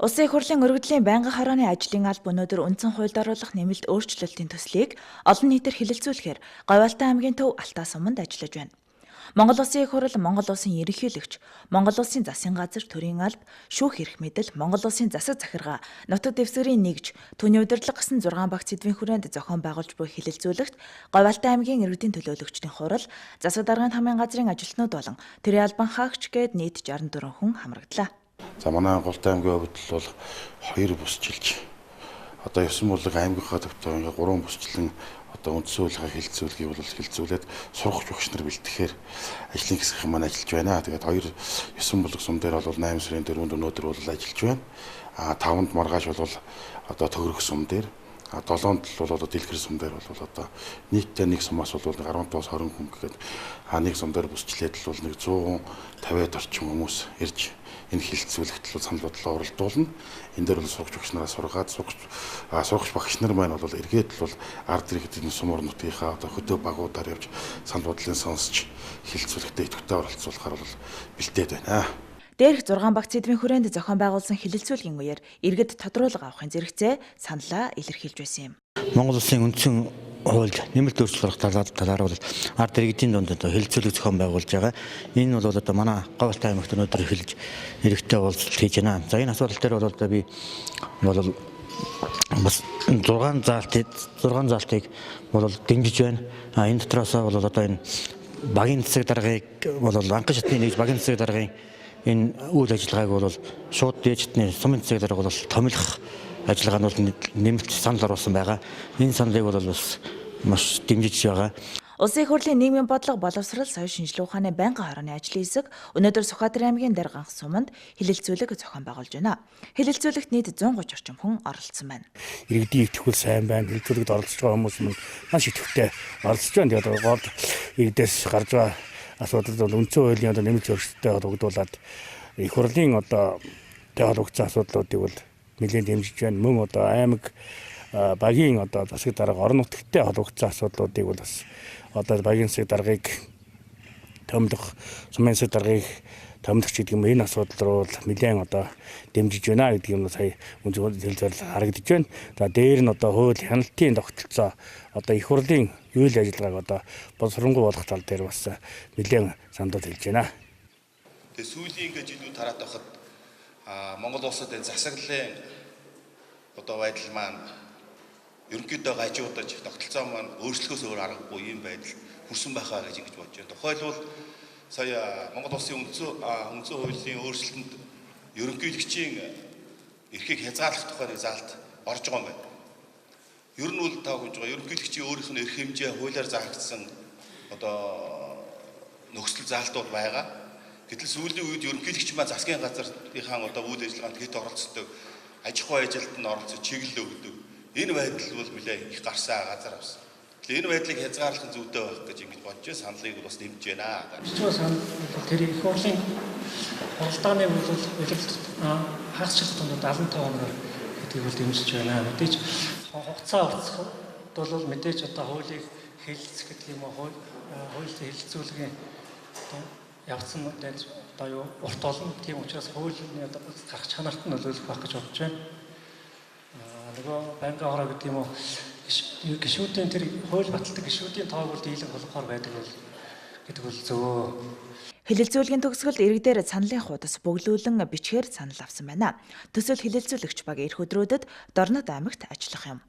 Улсын их хурлын өргөдлийн байнгын хорооны ажлын алба өнөөдөр үндсэн хуульд оруулах нэмэлт өөрчлөлтийн төслийг олон нийтээр хэлэлцүүлэхээр Говьалтай аймгийн төв Алтаа суманд ажиллаж байна. Монгол Улсын их хурл, Монгол Улсын ерөнхийлөгч, Монгол Улсын засгийн газар, төрийн алба, шүүх эрх мэдэл, Монгол Улсын засаг захиргаа, нутаг дэвсгэрийн нэгж, түүний удирдлага гэсэн 6 багц сэдвийн хүрээнд зохион байгуулж буй хэлэлцүүлэгт Говьалтай аймгийн иргэдийн төлөөлөгчдийн хурал, засаг даргын тамийн газрын ажилтнууд болон төрийн албан хаагч гээд нийт 64 хүн хамрагдлаа. За манай Голтой аймгийн хувьд бол 2 бүсчилж одоо 9 мулаг аймгийнхаа төвтэй ингээ 3 бүсчлэн одоо үндсэн хуулийнхаа хэлэлцүүлгийг бол хэлэлцүүлээд сургах багш нар бэлтгэхээр ажлын хэсэг маань ажиллаж байна. Тэгээд 2 9 булаг сум дээр бол 8 сарын 4-нд өнөөдөр бол ажиллаж байна. А 5-нд маргааш бол одоо төгрөх сум дээр, а 7-нд бол одоо дэлгэр сум дээр бол одоо нийтдээ нэг сумаас бол 15-аас 20 хүн гэхэд нэг сум дээр бүсчлээд л бол нэг 150-ад орчим хүмүүс ирж энэ хэлэлцүүлэгт бол санал бодлоо оролдуулна. Энэ дээр бол сурагч багш нараас сургаад сурагч багш нар маань бол эргээд л бол ард иргэдийн сум орон нутгийнхаа одоо хөдөө багуудаар явж санал бодлын сонсч хэлэлцүүлэгтээ идэвхтэй оролцуулахаар бол бэлдээд байна. Дээрх 6 багц сэдвийн хүрээнд зохион байгуулсан хэлэлцүүлгийн үеэр иргэд тодруулга авахын зэрэгцээ саналаа илэрхийлж байсан юм. Монгол Улсын үндсэн хуульд нэмэлт өөрчлөлт гаргах талаар бол ард иргэдийн дунд одоо хэлэлцүүлэг зохион байгуулж байгаа. Энэ бол одоо манай Говьалтай аймагт өнөөдөр эхэлж иргэдтэй уулзалт хийж байна. За энэ асуудал дээр бол одоо би бол бас 6 заалтыг бол дэмжиж байна. А энэ дотроос бол одоо энэ багийн засаг даргыг бол анхан шатны нэгж багийн засаг даргын энэ үйл ажиллагааг бол шууд дээд шатны сумын засаг дарга бол томилох ажиллагаа нь бол нэмэлт санал оруулсан байгаа. Энэ саналыг бол бас маш дэмжиж байгаа. Улсын их хурлын нийгмийн бодлого, боловсрол, соёл шинжилгээ ухааны байнгын хорооны ажлын хэсэг өнөөдөр Сүхбаатар аймгийн Дарганх суманд хэлэлцүүлэг зохион байгуулж байна. Хэлэлцүүлэгт нийт 130 орчим хүн оролцсон байна. Иргэдийн итгэл сайн байна. Хэлэлцүүлэгт оролцож байгаа хүмүүс мань маш идэвхтэй оролцож байна. Тэгээд гол иргэдээс гарч байгаа асуудал бол үндсэн хуулийн одоо нэмэлт өөрчлөлттэй холбогдуулаад их хурлын одоо тэ холбогдсон асуудлуудыг бол нэлээд дэмжиж байна. Мөн одоо аймаг багийн одоо засаг дарга орон нутагтай холбогдсон асуудлуудыг бол бас одоо багийн засаг даргыг томилох, сумын засаг даргыг томилох гэдэг юм энэ асуудал руу бол нэлээд одоо дэмжиж байна гэдэг юм сая үнэхээр харагдаж байна. За дээр нь одоо хууль хяналтын тогтолцоо одоо их хурлын үйл ажиллагааг одоо боловсронгуй болгох тал дээр бас нэлээд саналууд хэлж байна. Тэгээ сүүлийн ингээд жилүүд хараад байхад Монгол улсад энэ засаглалын одоо байдал маань ерөнхийдөө гажуудаж тогтолцоо маань өөрчлөхөөс өөр аргагүй юм байдал хүрсэн байхаа гэж ингэж бодож байна. Тухайлбал сая Монгол улсын үндсэн хуулийн өөрчлөлтөнд ерөнхийлөгчийн эрхийг хязгаарлах тухай нэг заалт орж байгаа юм байна. Ер нь бол та гэж байгаа ерөнхийлөгчийн өөрийнх нь эрх хэмжээ хуулиар заагдсан одоо нөхцөл заалтууд байгаа. Гэтэл сүүлийн үед ерөнхийлөгч маань засгийн газрынхаа одоо үйл ажиллагаанд хэд оролцдог, аж ахуй ажилд нь оролцож чиглэл өгдөг. Энэ байдал бол нэлээ их гарсан газар авсан. Тэгэхээр энэ байдлыг хязгаарлах нь зүйтэй байх гэж ингэж бодож саналыг бас дэмжиж байна. Бичвэ санал бол тэр их хурлын хуралдааны бол улиралд хагас жил тутамд 75 хоногор гэдгийг бол дэмжиж байна. Мэдээж хугацаа уртсахад бол мэдээж одоо хуулийг хэлэлцэх гэдэг юм уу хууль хэлэлцүүлгийн одоо явцсан одоо юу урт болно. Тийм учраас хуулийн одоо гарах чанарт нь нөлөөлөх байх гэж бодож байна. Нөгөө байнгын хороо гэдэг юм уу гишүүдийн тэр хууль баталдаг гишүүдийн тоог бол дийлэнх болохоор байдаг бол гэдэг бол зөвөө. Хэлэлцүүлгийн төгсгөлд иргэдээр саналын хуудас бөглүүлэн бичгээр санал авсан байна. Төсөл хэлэлцүүлэгч баг ирэх өдрүүдэд Дорнод аймагт ажиллах юм.